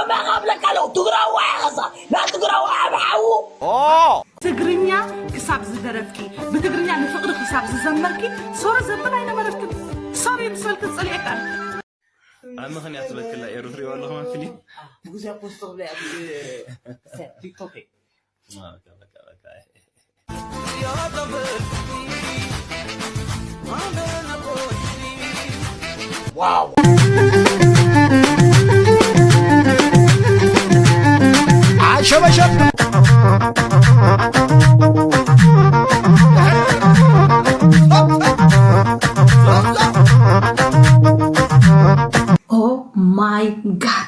እመኻ ብለካ ኣለኹ ትግራዋይ ኢኻ። ና ትግራዋይ ኣብ ሓዉ። ትግርኛ ክሳብ ዝደረፍኪ፣ ብትግርኛ ንፍቕሪ ክሳብ ዝዘመርኪ ሶሪ ዘብል ኣይነበረክን። ሶሪ ምስ በልክ ዝጸልኤካ። ኣብ ምኽንያት ዝበክላ ኤሩ ትሪእዋ ኣለኹም ኣብ ፊልም? ብዙሕ ፖስት ክብላ እያ ኣብ ቲክቶክ። በቃ፣ በቃ፣ በቃ። ዋው። አሸበሸብ። Oh my God.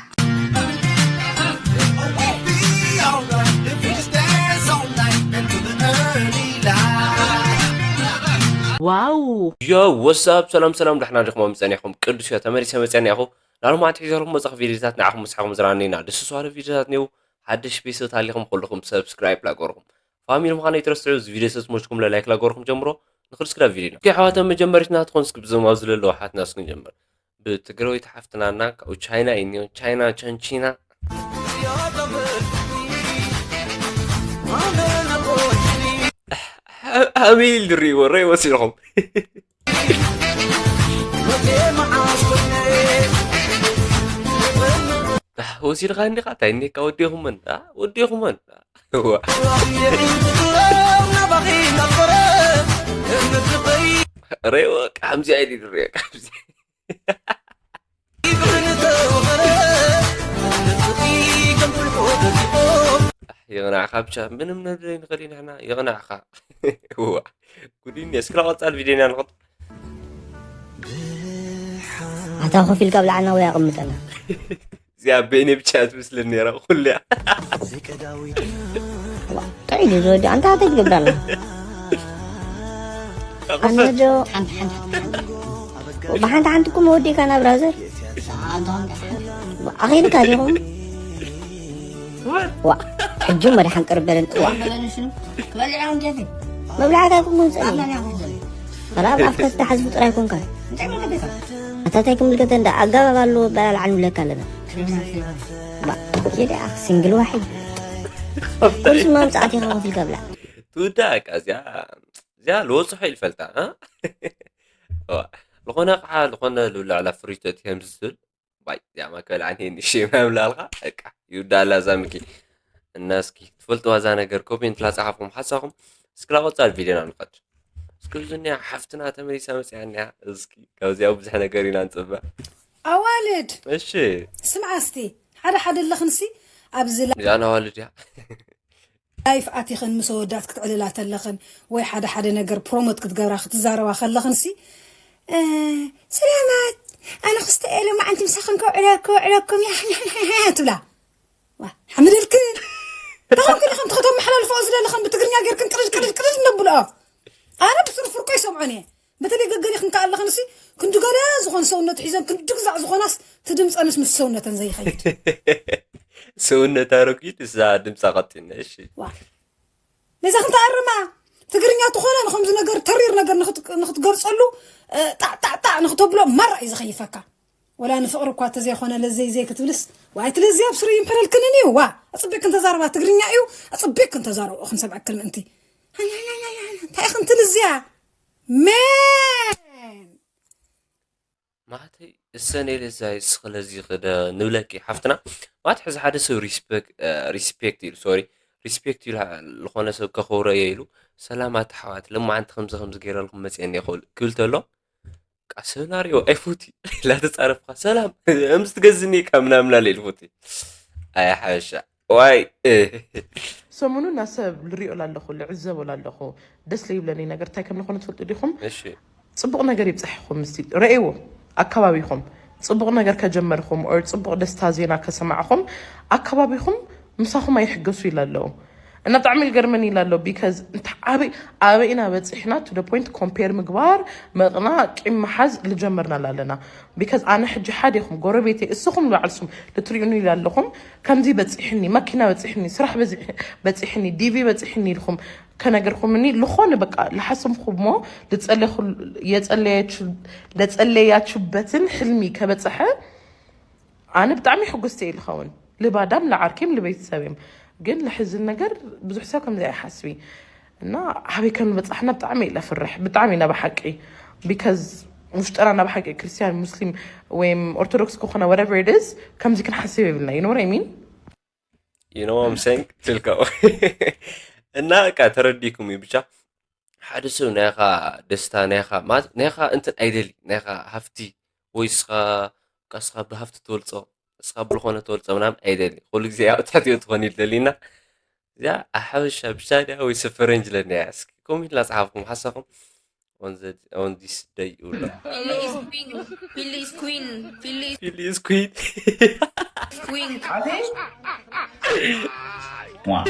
ዋው። ዮ፣ ወሳብ፣ ሰላም ሰላም፣ ደሕና ዲኹም? ኣብ ምጸኒኹም ቅዱስ እዮ፣ ተመሊሰ መጸኒኹ። ላልማዕት ሒዘልኩም መጻኹ ቪዲዮታት ንዓኹም ምሳኹም ዝራነይና ደስ ዝዋለ ቪዲዮታት ኔው። ሓድሽ ቤተሰብ ታሊኹም ኩልኹም ሰብስክራይብ ላገርኩም፣ ፋሚሊ ምዃነ ይትረስዑ። እዚ ቪዲዮ ሰጽሞችኩም ለላይክ ላገርኩም ጀምሮ። ንኽል ስክራብ ቪዲዮ ና። ኦኬ፣ ኣሕዋት፣ ኣብ መጀመሪት ናትኾን እስኪ ብዞም ኣብዚ ዘለዉ ኣሓትና እስኪ ንጀምር። ብትግራዊት ሓፍትናና ካብኡ ቻይና እዩ እኒኦ። ቻይና፣ ቻንቺና። ኣሜል ድሪ ወረ ወሲልኹም። ወሲድኻ እንዲኻ እንታይ እኒካ ወዲኹመን፣ ኣ? ወዲኹመን። እዋ። ሬወ፣ ከምዚ ኣይድሪ፣ ከምዚ። ይቕናዕኻ ብቻ፣ ምንም ነብለይ ንኽእል ኢና ንሕና፣ ይቕናዕኻ። እዋ፣ ጉድ እዩ፣ እስክላ ቀጻል ቪድዮና ንኽድ። ኣታ ኮፍ ኢልካ ብላዕና ወይ ኣቕምጠና። እዚኣ በይነይ ብቻ እያ ትመስለኒ ነይራ፣ ኩሉ እያ። ጥዑይ ድዩ ዝወዲ? ኣንታ እንታይ ትገብር ኣላ? ኣነ ዶ ሓንቲ ሓንቲ ብሓንቲ ሓንቲ እኮ መወዲእካ ናብ ብራዘር ኣኺልካ ዲኹም? ዋ፣ ሕጂ መድሓን ቅርብ በለን። ዋ፣ መብላዕታ እኮ ምንጽእ እዩ። ራብ ኣፍካ ትሓዝቡ ጥራይ ኮንካ። ኣታታይ ክምልከተ እንዳ ኣጋባብ ኣለዎ፣ በላልዓን ንብለካ ኣለና። ባ፣ ኬደ ኣኽ ሲንግል ዋሒድ። ኩልስ ማምጻእት ኢኻ ከፊልካ ብላ። ትውዳእ በቃ እዚኣ፣ እዚኣ ልወጽሖ ኢልፈልጣ፣ እ? ዋ፣ ልኾነ ኣቕሓ፣ ልኾነ ልብላዕ ላ ፍሪቶ እቲ ከም ዝብል፣ ባይ፣ እዚኣ ማከል ዓንሄ ንሽ መብላልካ፣ በቃ፣ ይውዳእ ኣላ እዛ ምኪ። እና እስኪ ትፈልጥዋ እዛ ነገር ኮሜንት ላጻሓፍኩም ሓሳኹም፣ እስኪ ላቆጻል ቪድዮና ንኸድ። እስኪ ዝኒያ ሓፍትና ተመሊሳ መጽያ እኒያ፣ እስኪ ካብዚኣ ብዙሕ ነገር ኢና ንጽበ። ኣዋልድ፣ እሺ። ስምዓ እስቲ፣ ሓደ ሓደ ኣለኽንሲ፣ ኣብዚ ላ- እዚኣን ኣዋልድ እያ። ላይፍ ኣቲኽን ምስ ኣወዳት ክትዕልላ ተለኽን፣ ወይ ሓደ ሓደ ነገር ፕሮሞት ክትገብራ ክትዛረባ ከለኽንሲ፣ እ፣ ሰላማት፣ ኣነ ክስተ እየ ሎማዓንቲ ምሳኽን ከውዕለ-፣ ከውዕለኩም፣ ያሕያሕያሕ ትብላ። ዋ፣ ሓምደልክን። እንታይ ኮንክን ኢኽን ትኸተመሓላልፎ ዝደለኽን ብትግርኛ ጌርክን ቅልል ቅልል ቅልል እነብልኦ። ኣነ ብስሩ ፍርቆ ይሰምዖን እየ። በተለይ ገገሊኽን ከኣለኽንሲ ክንዲ ገለ ዝኾን ሰውነት ሒዘን ክንዲ ግዛዕ ዝኾናስ ትድምፀንስ ምስ ሰውነተን ዘይኸይድ። ሰውነት ኣረጊት እዛ ድምፃ ቀጢነ፣ እሺ። ዋ። ነዛ ክንተኣርማ ትግርኛ ትኾነ ንኸምዚ ነገር ተሪር ነገር ንኽት-፣ ንኽትገርፀሉ፣ እ፣ ጣዕ ጣዕ ጣዕ ንኽተብሎ ማራ እዩ ዝኸይፈካ። ወላ ንፍቕሪ እኳ ተዘይኾነ ለዘይ ዘይ ክትብልስ፣ ዋይ እቲ ለዘይ ኣብ ስሩ ይምሕረልክንን እዩ። ዋ፣ ኣጽቢቕክን ተዛረባ ትግርኛ እዩ፣ ኣጽቢቕክን ተዛረብኦ ክንሰምዐክን ምእንቲ። ሃይ፣ ሃይ፣ ሃይ፣ ሃይ፣ ሃይ፣ እንታይ ኢኽን ትልዝያ? ሜን! ማዕተይ እሰኔ ለዛይ ስኽለዚ ኽደ ንብለኪ ሓፍትና። ማዕት ሕዚ ሓደ ሰብ ሪስፔክ-፣ እ፣ ሪስፔክት ኢሉ፣ ሶሪ፣ ሪስፔክት ኢሉ፣ ዝኾነ ሰብ ከኽብሮ እየ ኢሉ፣ ሰላም ኣታ ኣሕዋት፣ ሎማዓንቲ ከምዚ ከምዚ ገይረልኩም መፅየኒ ይኽእል ክብል ተሎ፣ ቃ ሰናርዮ ኣይፉቲ ላተጻረፍካ ሰላም እምስ ትገዝኒ ካብ ምናምን ኣለ ኢልፉቲ ኣይ ሓበሻ ዋይ እ። ሰሙኑ እና ሰብ ልሪኦ ላለኹ ልዕዘቦ ላለኹ ደስ ለይብለኒ ነገር እንታይ ከም ዝኾነ ትፈልጡ ዲኹም? እሺ። ጽቡቕ ነገር ይብጻሕኹም ምስቲ ረእይዎ ኣካባቢኹም ጽቡቕ ነገር ከጀመርኹም ኦር ጽቡቕ ደስታ ዜና ከሰማዕኹም ኣካባቢኹም ምሳኹም ኣይሕገሱ ኢላ ኣለዉ። እና ብጣዕሚ ይገርመኒ ኢላ ኣሎ because እንተ ዓበይ ኣበይ ኢና በፂሕና to the point compare ምግባር መቕናእ ቂም ምሓዝ ልጀመርናላ ኣለና። Because ኣነ ሕጂ ሓደ ኢኹም ጎረቤተይ እስኹም ንባዕልስኹም ልትሪኡኒ ኢላ ኣለኹም ከምዚ በፂሕኒ መኪና በፂሕኒ ስራሕ በፂሕ- በፂሕኒ ዲቪ በፂሕኒ ኢልኩም ከነገርኩምኒ ልኾነ በቃ ልሓሰምኩሞ ልፀለኹ- የፀለየች- ለፀለያችበትን ሕልሚ ከበፀሐ ኣነ ብጣዕሚ ሕጉስቲ እየ ልኸውን። ልባዳም ለዓርኪም ልቤተሰብም ግን ለሕዝን ነገር ብዙሕ ሰብ ከምዚ ኣይሓስቢ እና ሓበይ ከም ንበፃሕና ብጣዕሚ እየ ለፍርሕ ብጣዕሚ ኢና ብሓቂ because ውሽጠና ናብ ሓቂ ክርስቲያን ሙስሊም ወይም ኦርቶዶክስ ከኾነ whatever it is ከምዚ ክንሓስብ የብልና you know what I mean you know what I'm saying ትልከው እና ቃ ተረዲኩም እዩ ብቻ ሓደ ሰብ ናይኻ ደስታ ናይኻ ማለት ናይኻ እንትን ኣይደሊ ናይኻ ሃፍቲ ወይ ስኻ ቃ ስኻ ብሃፍቲ ትወልፆ ስኻ ብልኾነ ትወልፆ ምናምን ኣይደሊ ኩሉ ግዜ ያው ትሕትዮ ትኾን ይደሊና እዚኣ ኣሓበሻ ብቻ ድያ ወይ ሰፈረንጅ ለና እያ እስኪ ኮሜንት ላፅሓፍኩም ሓሳኹም on the on this day ይብሎ Philly is queen. Philly is queen. Philly is Philly is queen queen. What?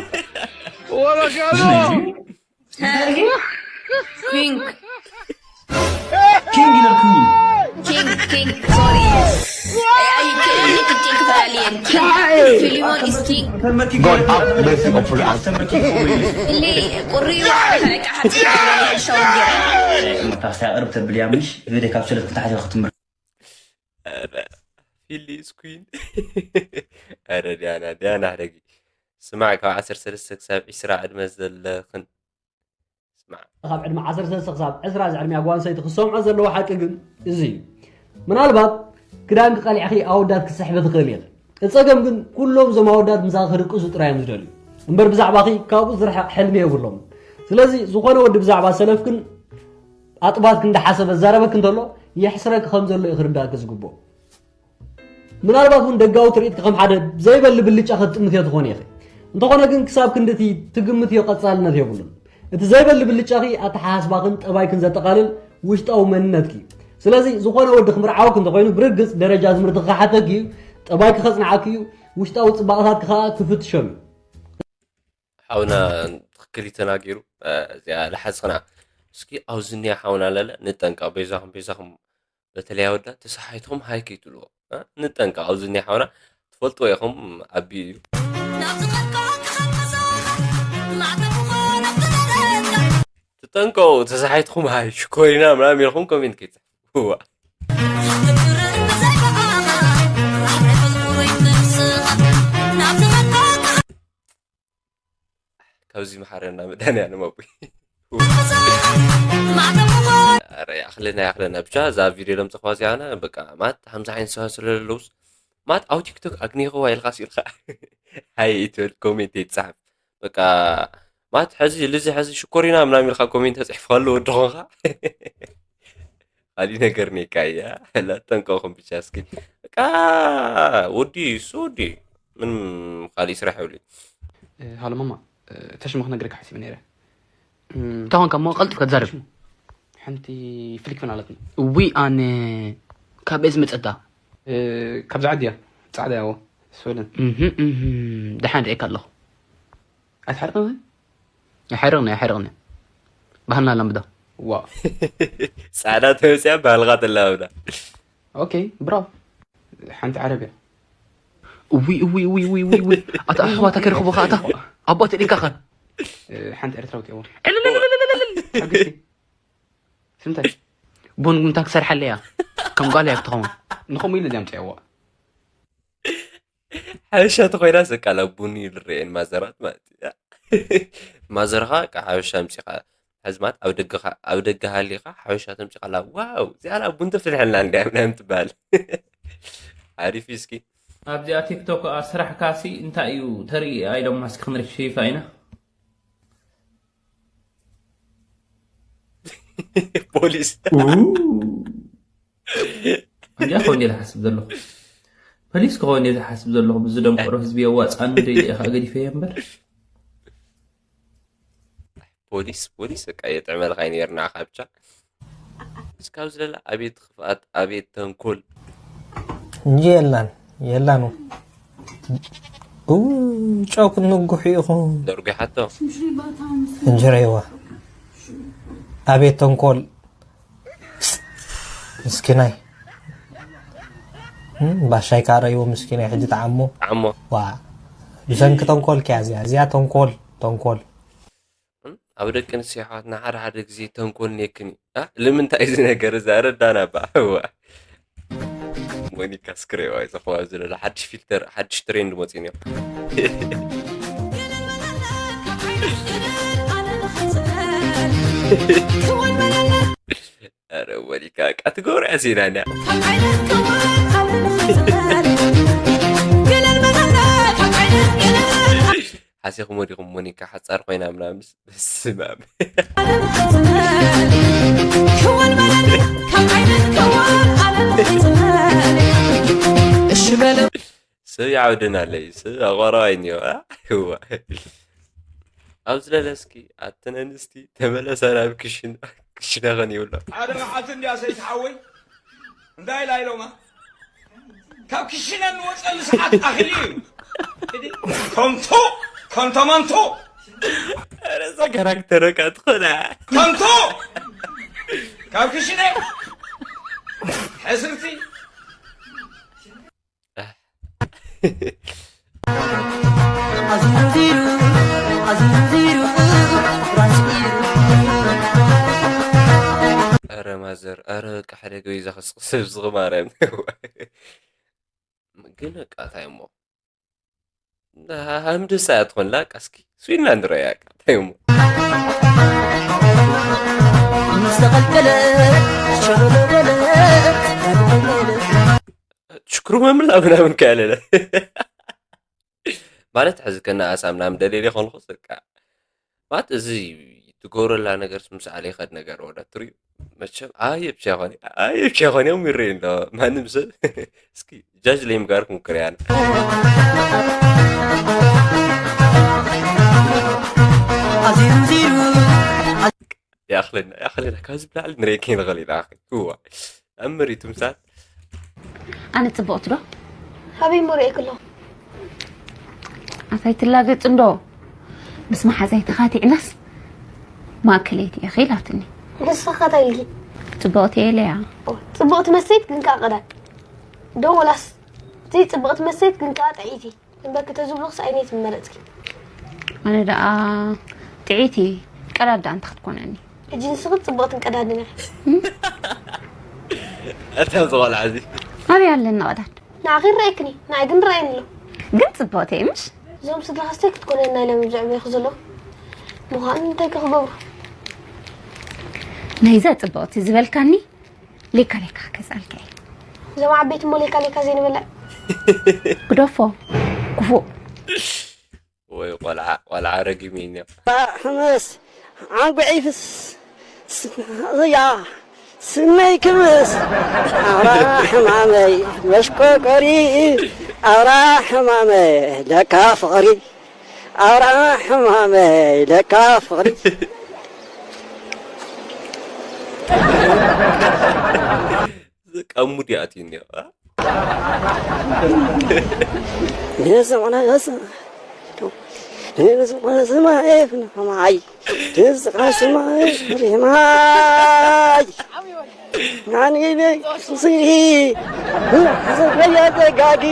Queen. King ይላል queen። King. King. Sorry. Ay, ay, king. King. King. Italian. King. Filimon is king. God have mercy upon us. Li. Kuriwa. Ka hati. Shawgira. መታወስያ ቅርብ ተብልያ ምሽ ህደ ካብ ሰለት ክትሓት ክትምር Philly is queen ኣረ ዲያና ዲያና ሕደጊ ስማዕ ካብ ዓሰርተ ሰለስተ ክሳብ ዒስራ ዕድመ ዘለኽን ስማዕ ካብ ዕድመ ዓሰርተ ሰለስተ ክሳብ ዕስራ ዝዕድሚያ ጓል ኣንስተይቲ ክሰምዖ ዘለዎ ሓቂ ግን እዚ እዩ። ምናልባት ክዳንኪ ቀሊዕኺ ኣወዳት ክትስሕቢ ትኽእሊ ኢኺ። እቲ ጸገም ግን ኩሎም እዞም ኣወዳት ምሳኺ ክድቅሱ ጥራይ እዮም ዝደልዩ እምበር ብዛዕባኺ ካብኡ ዝርሕቕ ሕልሚ የብሎምን። ስለዚ ዝኾነ ወዲ ብዛዕባ ሰለፍክን ኣጥባትክን እንዳሓሰበ ዝዛረበኪ እንተሎ የሕስረኪ ከም ዘሎ እዩ ክርዳእኪ ዝግብኦ። ምናልባት እውን ደጋዊ ትርኢትኪ ከም ሓደ ዘይበሊ ብልጫ ክትጥምትዮ ትኾኒ ኢኺ። እንተኾነ ግን ክሳብ ክንድቲ ትግምትዮ ቀጻልነት የብሉን። እቲ ዘይበሊ ብልጫኺ ኣተሓሳስባኽን ጠባይክን ዘጠቓልል ውሽጣዊ መንነትኪ እዩ። ስለዚ ዝኾነ ወዲ ክምርዓወኪ እንተኾይኑ ብርግጽ ደረጃ ትምህርትኺ ክሓተኪ እዩ፣ ጠባይኪ ከጽንዓኪ እዩ፣ ውሽጣዊ ጽባቐታትኪ ከኣ ክፍትሾም እዩ። ሓውና ትኽክል እዩ ተናጊሩ እዚኣ ልሓዝኽና እስኪ ኣብዚ እኒኣ ሓውና ለለ ንጠንቀቕ በይዛኹም በይዛኹም በተለይ ኣወዳት ተሰሓይትኹም ሃይ ከይትብልዎ ንጠንቀቕ ኣብዚ እኒኣ ሓውና ትፈልጥዎ ኢኹም ኣቢ እዩ ትጠንቀቑ ተሰሓይትኹም ሃይ ሽኮሪና ምናምን ኢልኩም ኮሜንት ከይትፅሕፉ ካብዚ መሓረና መድሃኒኣለም ኣቦይ ኣረ ያኽለና ያኽለና ብቻ እዛ ቪድዮ ለምፅኽዋ እዚኣና በቃ ማት ሓምሳ ዓይነት ሰባት ስለለለውስ ማት ኣብ ቲክቶክ ኣግኒኽዋ ኢልካ ሲልካ ሃይ ትብል ኮሜንት ይትፅሓፍ በቃ ማት ሕዚ ልዚ ሕዚ ሽኮሪና ምናምን ኢልካ ኮሜንት ተፅሕፍ ከሎ ወዲ ኾንካ ካሊእ ነገር ኔካ እያ ጠንቀኹም ብቻ እስኪ በቃ ወዲ እሱ ወዲ ምንም ካሊእ ስራሕ የብሉ ሃሎ ማማ ተሽሞ ክነግረካ ሓሲበ ነይረ እንታይ ኾንካ እሞ ቀልጢፍካ ትዛረብ ሓንቲ ፍሊክ ፍናለትኒ እዊ ኣነ ካበይ ዝመፀታ ካብዛ ዓዲ እያ ፃዕዳ ያዎ ስወደን ደሓን ርእየካ ኣለኹ ኣይትሓርቅን ኣይሓርቕኒ ኣይሓርቕኒ ባህልና ላምብዳ ዋ ፃዕዳ ተመፅያ ባህልካ ተላብዳ ኦኬ ብራው ሓንቲ ዓረብ እያ እዊ እዊ እዊ እዊ እዊ እዊ ኣታ ኣሕዋታ ከረኽቦ ከኣታ ኣቦ ተዲንካ ኸ ሓንቲ ኤርትራዊት እያ ዕልልልልልልልል ሓግስቲ ስምታይ ቡን ምንታ ክሰርሓለ እያ ከም ጓል እያ ክትኸውን ንኸምኡ ኢለ እዚኣ ምፅያዋ ሓበሻ ተኮይና ስቃላ ቡኒ ይልረየን ማዘራት ማለት እዩ ማዘርኻ ካ ሓበሻ ምፅኻ ሕዝማት ኣብ ደገ ሃሊኻ ሓበሻ ተምፅኻላ ዋው እዚኣላ ቡን ተፍልሐልና እንዲያ ምናምን ትበሃል ሓሪፍ እዩ እስኪ ኣብዚኣ ቲክቶክ ስራሕካ ሲ እንታይ እዩ ተርኢ ኣይደማ እስኪ ክንርኢ ሸይፋ ኢና ፖሊስ እንዲያ ከው እንዲየ ዝሓስብ ዘለኹ ፖሊስ ከኸው እንዲየ ዝሓስብ ዘለኹ ብዚ ደንቆሮ ህዝቢ የዋፅኣኒ ደይደ ኢኻ ገዲፈ እየ እምበር ፖሊስ ፖሊስ በቃ የጥዕመልካ ይነርና ካብቻ እስካብ ዝለላ ኣቤት ክፍኣት ኣቤት ተንኮል እንጂ የላን የላኑ ጨው ክንጉሕ ኢኹም ደርጉ ሓቶ እንጀረይዋ ኣቤት ተንኮል ምስኪናይ ባሻይ ካረይዎ ምስኪናይ ሕጂ ተዓሞ ተዓሞ ዋ ብሰንኪ ተንኮል ከያ እዚኣ እዚኣ ተንኮል ተንኮል ኣብ ደቂ ኣንስትዮ ኣሕዋትና ሓደ ሓደ ግዜ ተንኮል ኔክን እዩ ልምንታይ እዚ ነገር እዚ ኣረዳና ባ እዋ ሞኒካ ስክሬዋ ይዘኸዋ ዝለለ ሓድሽ ፊልተር ሓድሽ ትሬንድ መፂኡ እዮም። ኧረ ሞኒካ ቃ ትገብራ ዜና ና ሓሲኹም ወዲኹም ሞኒካ ሓፃር ኮይና ምናምንስ በስማም እሺ በለ ሰብ ይዓውደና ኣለይ ሰብ ኣቋራዋይ እኒኦ እዋ ኣብ ዝለለ እስኪ ኣተን ኣንስቲ ተመለሳ ናብ ክሽና ክሽና ኸን ይብሎ ሓደ መዓልቲ እንዲያ ሰይቲ ሓወይ እንታይ ኢላ ኢሎማ ካብ ክሽነ እንወፀሉ ሰዓት ኣኽሊ እዩ ከንቶ ከንቶ መንቶ ረዛ ካራክተር በቃ ትኾና ከንቶ ካብ ክሽነ ሕስርቲ ረ ማዘር ኣረ በቃ ሓደ ገይዛ ከስቅስብ ዝማርያም ግን በቃ እንታይ እሞ ሃምድሳ እያ ትኾንላ ቃ እስኪ ስዊድና ንረያ ቃ እንታይ እሞ ምስ ተቐልቀለ ሸበለበለ ሽክሩ መምላ ምናምን ከያለለ ማለት ሕዚ ከነኣሳ ምናምን ደሌለ ይኾንኩስ በቃ ማለት እዚ ትገብረላ ነገር ምስ ዓሌኸድ ነገር ወዳ ትሪዩ መቸም ኣየብቻ ይኾን ኣየብቻ ይኾን እዮም ይረዩ እንዶ ማንም ሰብ እስኪ ጃጅ ለይምጋር ክምክር ያን ይኣኽለና ይኣኽለና ካብዚ ብላዕሊ ንርኢ ከይንኽእል ኢና እዋ ኣብ መሬቱ ምሳት ኣነ ፅቡቕቲ ዶ? ኣበይ እሞ ርእየኪ ኣለኹ? ኣታይ ትላገፂ እንዶ ምስ መሓዛይ ተኻቲዕናስ ማእከለይቲ ኢኺ ኢላትኒ። ንስኺ ከ እንታይ ኢልኪ? ፅቡቕቲ እየ ኢለያ። ኦ፣ ፅቡቕቲ መስተይት ግን ከኣ ቀዳድ ዶ ወላስ ዘይፅብቕቲ መስተይት ግን ከኣ ጥዕይቲ? እምበኪ ተዝብሉኽስ ኣየነይቲ ምመረፅኪ? ኣነ ደኣ ጥዕይቲ ቀዳድ ደኣ እንታይ ክትኮነኒ? ሕጂ ንስኺ ፅብቕትን ቀዳድን ኢኺ። እታ ዝቆልዓ እዚ ኣበይ ኣለና ቀዳድ? ንዓኺ ይረኣየክኒ ንዓይ ግን ረኣየኒ ኣሎ። ግን ፅብቕቲ እየ ምሽ? እዞም ስድራኻስ እንታይ ክትኮነና ኢሎም እዮም ዘዕበዩኺ ዘለዉ? ምዃኑ እንታይ ከ ክገብሩ? ናይዛ ፅብቕቲ ዝበልካኒ ሌካ ሌካ ክገዝኣልካ እየ። እዞም ዓበይቲ እሞ ሌካ ሌካ ዘይንበልዕ። ግደፎ ክፉእ። ወይ ቆልዓ ቆልዓ ረጊም እዩ እኒኦ። ሕምስ ዓንጉዒፍስ ስያ ስመይ ክምስ ኣውራ ሕማመይ መሽቆቆሪ ኣውራ ሕማመይ ለካ ፍቕሪ ኣውራ ሕማመይ ለካ ፍቕሪ ቀሙ ዲኣት እዩ እኒኦ። ስማይ ሪማይ ናንይነይ ሱሲ ሓሰብኳየ ዘጋጊ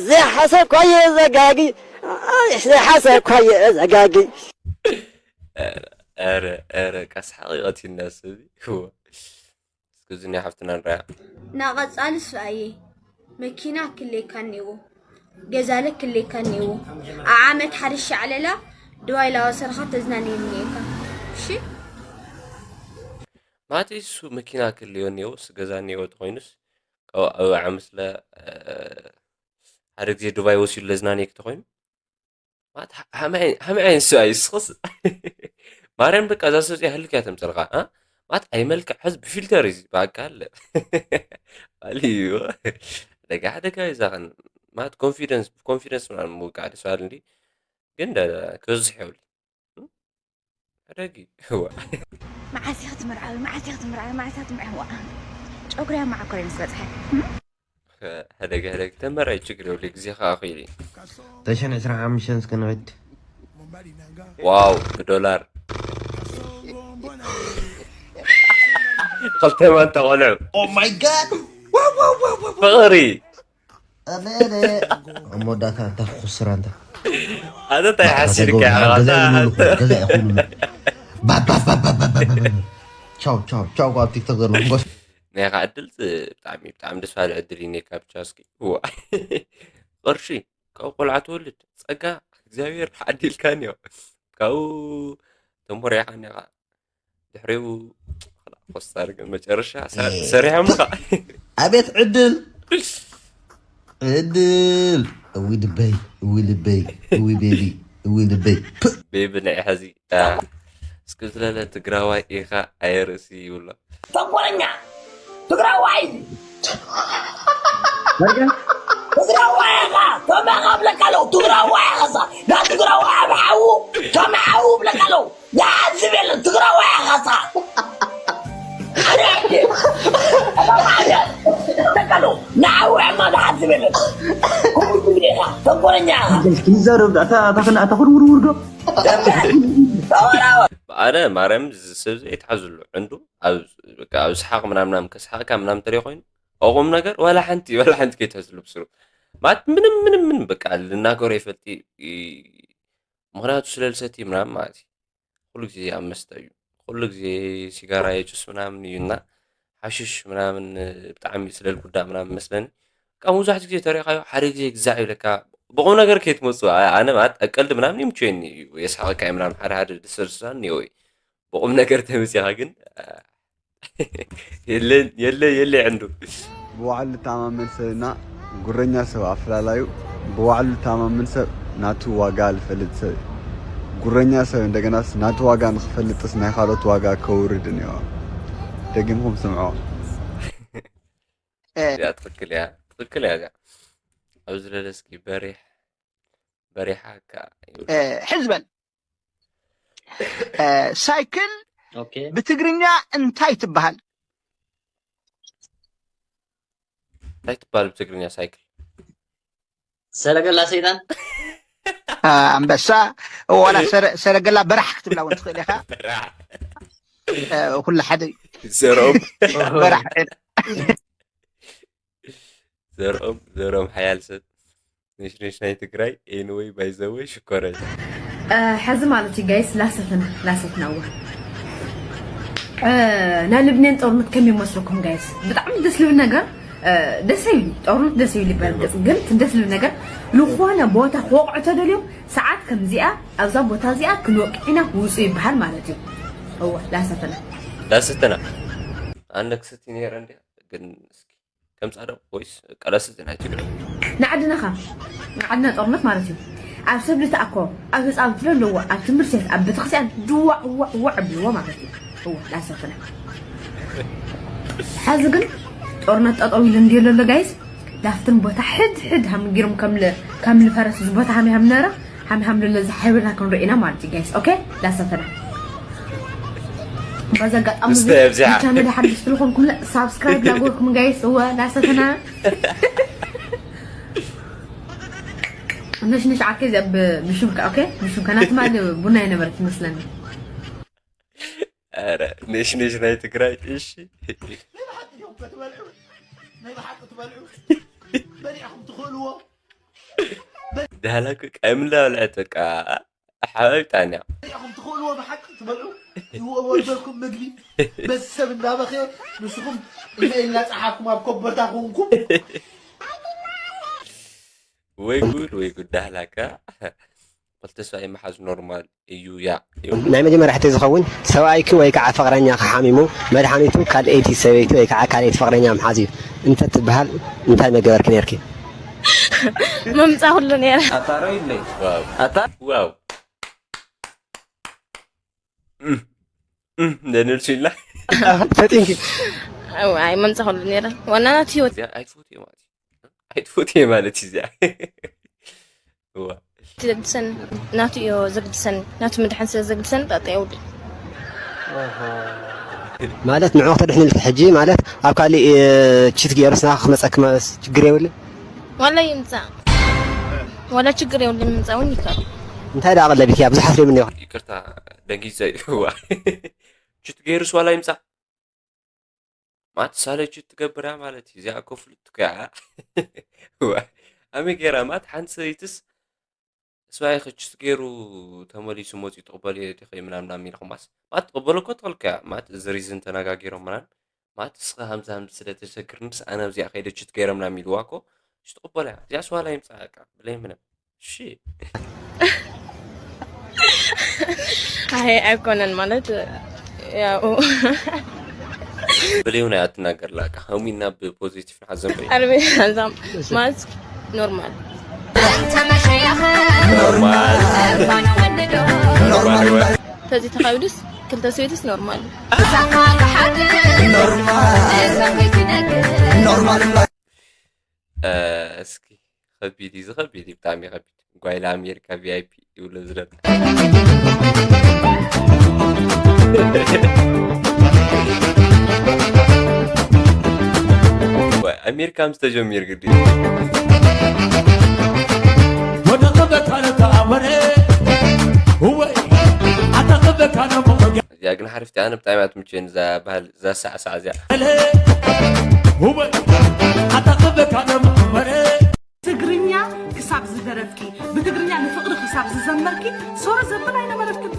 ዘይሓሰብኳየ ዘጋጊ ዘይሓሰብኳየ ዘጋጊ ረ ረ ቀስ ሓቂቐት ይነስብ እስክዚ ናይ ሓፍትና ንርኣያ። ንቐጻሊ ሰብኣየይ መኪና ክልኤካ እኒኤዎ፣ ገዛለ ክልኤካ እኒኤዎ፣ ኣብ ዓመት ሓደ ሻዕለላ ድባይ ላወሰድኻ ተዝናንየኒ እኒኤካ። እሺ። ማለት እሱ መኪና ክልዮ እኒኤዎ፣ እሱ ገዛ እኒኤዎ ተኾይኑስ፣ ካብ ኣብ ዓመት ስለ ሓደ ግዜ ዱባይ ወሲዱ ለዝናንየክ ተኾይኑ፣ ማለት ሃመይ ሃመይ ዓይን ሰብኣይ እስኸስ ማርያም በቃ እዛ ሰብ እዚኣ ህልክ እያ ተምፀልካ እ ማለት ኣይ መልክዕ ሕዝ ብፊልተር እዩ በቃ ኣለ ኣልዩ ደጋ ደጋ ይዛኸን ማለት ኮንፊደንስ ኮንፊደንስ ምናምን ምውቃዕ ደስ ባል እንዲ ግን ክበዝሕ የብሉ ሕደጊ እዋ መዓስ ኢኺ ትምርዓዊ መዓስ ኢኺ ትምርዓዊ መዓስ ኢኺ ትምርዓዊ ጨጉሪ ኣብ መዓኮር እዩ ምስ በፅሐ ሕደግ ሕደግ ተመራይ ችግር የብሉ ግዜ ከዓ ኣኺሉ እዩ ተሸን ዕስራ ሓሙሽተን እስከ ንኸድ ዋው ብዶላር ክልተ ማንታ ቆልዑ ፍቕሪ ኣብ መወዳእታ እንታ ክኹስራ እንታ ኣነ እንታይ ሓሲብካ ገዛ ይኹኑሉ ቻው ቻው ቻው ኣብ ቲክቶክ ዘለኹም ናይ ኸዓ ዕድል ዝ- ብጣዕሚ ብጣዕሚ ደስ ባለ ዕድል እዩ። ኔካ ብቻ እስኪ ዋ ቅርሺ ካብ ቆልዓ ትወልድ ጸጋ እግዚኣብሔር ዓዲልካኒ ዮ ካብኡ ተሞሪዕኻኒ ኻ ድሕሪኡ ኮስታር ግን መጨረሻ ሰ- ሰሪሖም ኻ ኣቤት ዕድል ዕድል እዊ ልበይ እዊ ልበይ እዊ ቤቢ እዊ ልበይ ፕ- ቤቢ ናይ ሐዚ እስኪ ዝለለ ትግራዋይ ኢኻ ኣየርእሲ ይብሎ ተንኮለኛ ትግራዋይ ትግራዋይ ኢኻ ከመኻ ብለካ ኣለዉ ትግራዋይ ኢኻሳ ዳ ትግራዋይ ኣብ ሓዉ ከም ሓዉ ብለካ ኣለዉ ዝሓስብ የለን ትግራዋይ ኢኻሳ ንዓዊ ዕማ ዝሓስብ የለን ተንኮለኛ ኢኻ ይዛረብ ኣታ ኣታ ክና ኣታ ክርውርውር ዶ ኣነ ማርያም ዝስብ ዘይትሓዝሉ ዕንዱ ኣብ በቃ ኣብ ሰሓቕ ምናምናም ከስሓቕካ ምናም ተሪኦ ኮይኑ ኣቑም ነገር ዋላ ሓንቲ ዋላ ሓንቲ ከይትሕዝሉ ብስሩ ማለት ምንም ምንም ምንም በቃ ልናገሮ ይፈልጢ ምክንያቱ ስለ ልሰቲ ምናምን ማለት እዩ ኩሉ ግዜ ኣብ መስተ እዩ ኩሉ ግዜ ሲጋራ የጭስ ምናምን እዩ እና ሓሽሽ ምናምን ብጣዕሚ ስለ ልጉዳእ ምናምን መስለኒ ካብ መብዛሕትኡ ግዜ ተሪኻዮ ሓደ ግዜ ግዛዕ ይብለካ ብቁም ነገር ከይትመፁ ኣነ ማለት ቀልዲ ምናምን ይምችወኒ እዩ የስሓቀካ ምናምን ሓደ ሓደ ደሰልስላን እኒኦ እዩ ብቁም ነገር ተመፂኻ ግን የለ የለ የለ ዕንዱ ብባዕሉ ልተኣማመን ሰብና ጉረኛ ሰብ ኣፈላላዩ ብባዕሉ ልተኣማመን ሰብ ናቱ ዋጋ ልፈልጥ ሰብ ጉረኛ ሰብ እንደገናስ ናቱ ዋጋ ንክፈልጥስ ናይ ካልኦት ዋጋ ከውርድ እኒኦ ደጊምኩም ስምዖ እዚኣ ትኽክል እያ ትኽክል እያ እዚኣ ኣብዚ ለለ እስኪ በሪሕ በሪሓካ ይብል። ሕዝበል ሳይክል ብትግርኛ እንታይ ትበሃል? እንታይ ትበሃል ብትግርኛ ሳይክል? ሰረገላ ሰይጣን ኣንበሳ ዋላ ሰረ- ሰረገላ በራሕ ክትብላ እውን ትኽእል ኢኻ ኩሉ ሓደ እዩ። ዘርኦም በራሕ ዘርኦም ዘርኦም ሓያል ሰብ ንሽንሽ ናይ ትግራይ ኤንወይ ባይዘወይ ሽኮረል ሐዚ ማለት እዩ ጋይስ ላሰተና ላሰትና እዋ ናይ ልብኔን ጦርነት ከም ይመስለኩም ጋይስ ብጣዕሚ ደስ ልብል ነገር ደስ ይብል ጦርነት ደስ ይብል ይበሃል ገጽ ግን እቲ ደስ ልብል ነገር ዝኾነ ቦታ ክወቕዑ ተደልዮም ሰዓት ከምዚኣ ኣብዛ ቦታ እዚኣ ክንወቅዕ ኢና ክውፁ ይበሃል ማለት እዩ እዋ ላሰተና ላሰተና ኣነ ክሰቲ ነይረ እንዲያ ግን እስኪ ከምፃ ዶ ወይስ ቀለስቲ ናይ ትግራይ ንዓድናኻ ንዓድና ጦርነት ማለት እዩ ኣብ ሰብ ልተኣኮ ኣብ ህፃውንቲ ኣለዎ ኣብ ትምህርቲ ቤት ኣብ ቤተክርስትያን ድዋዕ ዋዕ ዋዕ ኣብልዎ ማለት እዩ እዋ ላሰተና ሐዚ ግን ጦርነት ጠጠው ኢሉ እንዲዮ ለሎ ጋይስ ዳፍትን ቦታ ሕድ ሕድ ሃምጊሮም ከም ል- ከም ልፈረስ እዚ ቦታ ሃሚ ሃም ነረ ሃሚ ሃም ለሎ እዚ ሓይብና ክንርኢ ኢና ማለት እዩ ጋይስ ኦኬ ላሰተና በዚ ኣጋጣሚ እዚ እስተ ኣብዚኣ። ቻነል ሓድሽ ስለኾንኩም ሳብስክራይብ ላጎርኩም ጋይስ እወ ላሰተና ነሽነሽ ዓርከይ እዚኣ ብ- ብሽምካ ኦኬ ብሽምካ ናትማ ቡና የነበረት ይመስለኒ ኧረ ነሽነሽ ናይ ትግራይ እሺ ናይ ብሓቂ ትበልዑ በሊዕኹም ትኽእልዎ ዳህላኩ ቀምላ በልዐት በቃ ሓበብ ጣንያ በሊዕኹም ትኽእልዎ ብሓቂ ትበልዑ ይወበልኩም ምግቢ በዚ ሰብ እናበኸ ንስኹም ኢመይል እናፀሓፍኩም ኣብ ኮቦርታ ክውንኩም ወይ ጉድ ወይ ጉድ ዳህላካ ክልተ ሰብኣይ መሓዝ ኖርማል እዩ ያ ናይ መጀመርያ ሕቶ ዝኸውን ሰብኣይኪ ወይ ከዓ ፍቕረኛኺ ሓሚሙ መድሓኒቱ ካልኣይቲ ሰበይቲ ወይ ከዓ ካልኣይቲ ፍቕረኛ ምሓዝ እዩ እንተትበሃል እንታይ መገበርኪ ነርኪ? መምፃ ኩሉ ነይረ ኣታ ሮይለይ ኣታ ዋው ደንልሱ ኢላ ፈጢንኪ ኣይ መምፃ ኩሉ ነይረ ዋና ናት ህይወት እዚኣ ኣይትፈትዮ ማለት እዩ ኣይትፈትዮ ማለት እዩ እዚኣ እዋ ትገድሰን ናቱ እዮ ዘግድሰን ናቱ ምድሓን ስለ ዘግድሰን ጣጣ የውድእ ማለት ንዑ ክተድሕንልኪ ሕጂ ማለት ኣብ ካሊእ ቺት ገይሩ ስናኻ ክመፀኪ ማለት ችግር የብልን ዋላ ይምፃእ ዋላ ችግር የብልን ምምፃእ እውን ይከኣል እንታይ ደኣ ቀለቢኪ ብዙሓት ደምኒ ይቅርታ ደንጊፀ እዋ ችት ገይሩስ ዋላ ይምፃእ ማት ሳለ ችት ትገብር እያ ማለት እዩ እዚኣ እኮ ፍሉጥ እኮ እያ እዋ ኣመይ ገይራ ማት ሓንቲ ሰበይትስ ስባይ ክችት ገይሩ ተመሊሱ መፂኡ ትቕበልዮ ዲኸ ምናምናም ኢልኩማስ ማት ትቕበሎ እኮ ትኽልከ እያ ማት እዚ ሪዝን ተነጋጊሮም ምናን ማለት እስኻ ሃምዚ ሃምዚ ስለ ተሸግርንስ ኣነ ኣብዚኣ ከይደ ችት ገይረምና ሚልዋ እኮ እሺ ትቕበላ እያ እዚኣ ስዋላ ይምፃ በቃ ብለይ ምንም እሺ ኣይ ኣይኮነን ማለት ያው ብለይ እውን ኣትናገር ላቃ ሀሚና ብፖዚቲቭ ንሓዘን በይ ኣርቤ ዛም ማለት ኖርማል ኖርማል ኖርማል ተዚ ተኻቢዱስ ክልተ ሰበይትስ ኖርማል እስኪ ከቢድ እዩ ዝኸቢድ እዩ ብጣዕሚ ከቢድ ጓይላ ኣሜሪካ ቪይፒ ይብሎ ዝደል ኣሜሪካ ምስ ተጀሚር ግዲ ወደ ቅበታለታ ወረ ወይ ኣታ ቅበታለ እዚኣ ግን ሓሪፍቲ ኣነ ብጣዕሚ ኣትምቸን እዛ ባህል እዛ ሳዕሳዕ እዚኣ ወይ ኣታ ቅበታለ ወረ ትግርኛ ክሳብ ዝደረፍኪ ብትግርኛ ንፍቕሪ ክሳብ ዝዘመርኪ ሶሪ ዘብል ኣይነበረክን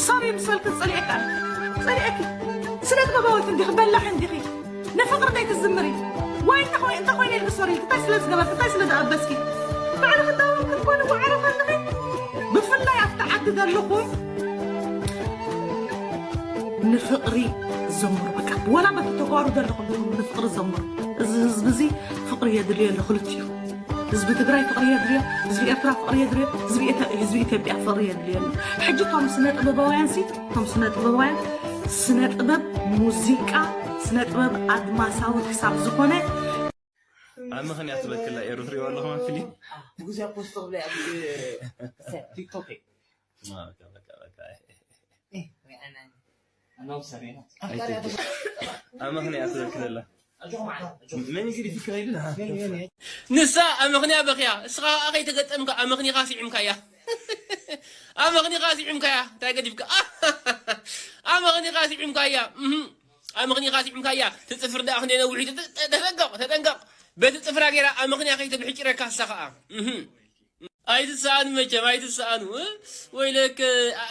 ሶሪ ምስ በልክን ፀሊኤካ ፀሊኤኪ ስነ ጥበባዊት እንዲኺ በላሕ እንዲኺ ንፍቕሪ ደይ ትዝምሪ ወይ እንተኾይ እንተኾይነ ኢልኪ ሶሪ እንታይ ስለ ዝገበርኪ እንታይ ስለ ዝኣበስኪ ባዕልኺ ዳውን ክትኮኒ ዋዕረፍ ኣለኺ ብፍላይ ኣብቲ ዓዲ ዘለኹም ንፍቕሪ ዘምሩ በቃ ወላ በቲ ተጓሩ ዘለኹም ንፍቕሪ ዘምሩ እዚ ህዝቢ እዚ ፍቕሪ የድልዮ ኣሎ ክልቲኡ ህዝቢ ትግራይ ፍቕሪ የድልዮ ህዝቢ ኤርትራ ፍቕሪ የድልዮ ህዝቢ ኢትዮጵያ ፍቕሪ የድልዮ ኣሎ ሕጂ እቶም ስነ ጥበባውያን ሲ እቶም ስነ ጥበባውያን ስነ ጥበብ ሙዚቃ ስነ ጥበብ ኣድማሳዊ ክሳብ ዝኾነ ኣብ ምኽንያት ትበክላ ኤሩ ትሪእዋ ኣለኹም ኣብ ፊልም ብዙ ፖስት ብላይ ኣብ ቲክቶክ ኣብ ምኽንያት ትበክለላ መን ይግዲ ትከይድ ንሳ ኣመኽንያ በኽያ እስኻ ከዓ ከይተገጠምካ ኣመኽኒኻ ስዒምካያ ኣመኽኒኻ ስዒምካያ እንታይ ገዲፍካ ኣመኽኒኻ ስዒምካያ ኣመኽኒኻ ስዒምካያ ትፅፍር ደኣ ክንደይ ነዊሕ ተጠንቀቕ ተጠንቀቕ በቲ ፅፍራ ገይራ ኣመኽንያ ከይተብሕጭረካ ንሳ ከዓ ኣይትሰኣኑ መቸም ኣይትሰኣኑ ወይለክ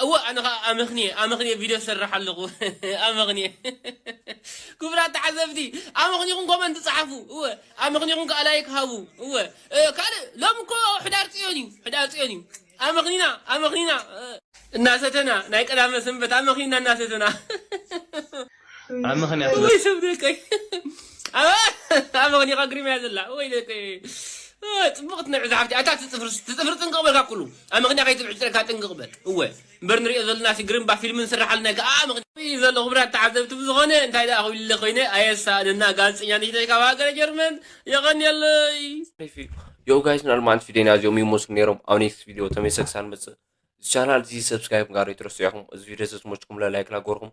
እወ ኣነ ከዓ ኣመኽንየ ኣመኽንየ ቪድዮ ሰርሕ ኣለኹ ኣመኽንየ ክቡራት ተዓዘብቲ ኣመኽኒኹም ኮመንት ፃሓፉ እወ ኣመኽኒኹም ከዓ ላይክ ሃቡ እወ ካልእ ሎም እኮ ሕዳር ፅዮን እዩ ሕዳር ፅዮን እዩ ኣመኽኒና ኣመኽኒና እናሰተና ናይ ቀዳመ ሰንበት ኣመኽኒና እናሰተና ኣብ ምኽንያት ወይ ሰብ ደቀይ ኣመኽኒኻ ግሪም እያ ዘላ ወይ ደቀይ ፅቡቕቲ ንዕዚ ሓፍቲ ኣታ ትፅፍር ጥንቅቕ በልካ ኩሉ ኣመኽንያ ከይትብዕጭረካ ጥንቅቕ በል እወ እምበር ንሪኦ ዘለና ሲ ግርምባ ፊልም ንስርሓልና ከኣ ኣመኽንያ ዘሎ ክብራት ተዓዘብቲ ብዝኾነ እንታይ ደኣ ክብልለ ኮይነ ኣየሳእንና ጋዜጠኛ ንሽተይ ካብ ሃገረ ጀርመን የቐንየለይ ዮ ጋይስ ንኣልማንት ፊደና እዚኦም ይመስሉ ነይሮም ኣብ ኔክስት ቪዲዮ ተመይሰ ክሳን መፅእ ቻናል እዚ ሰብስክራይብ ጋር ይትረሱ ኢኹም እዚ ቪዲዮ ተዝመችኩም ለላይክ ላጎርኩም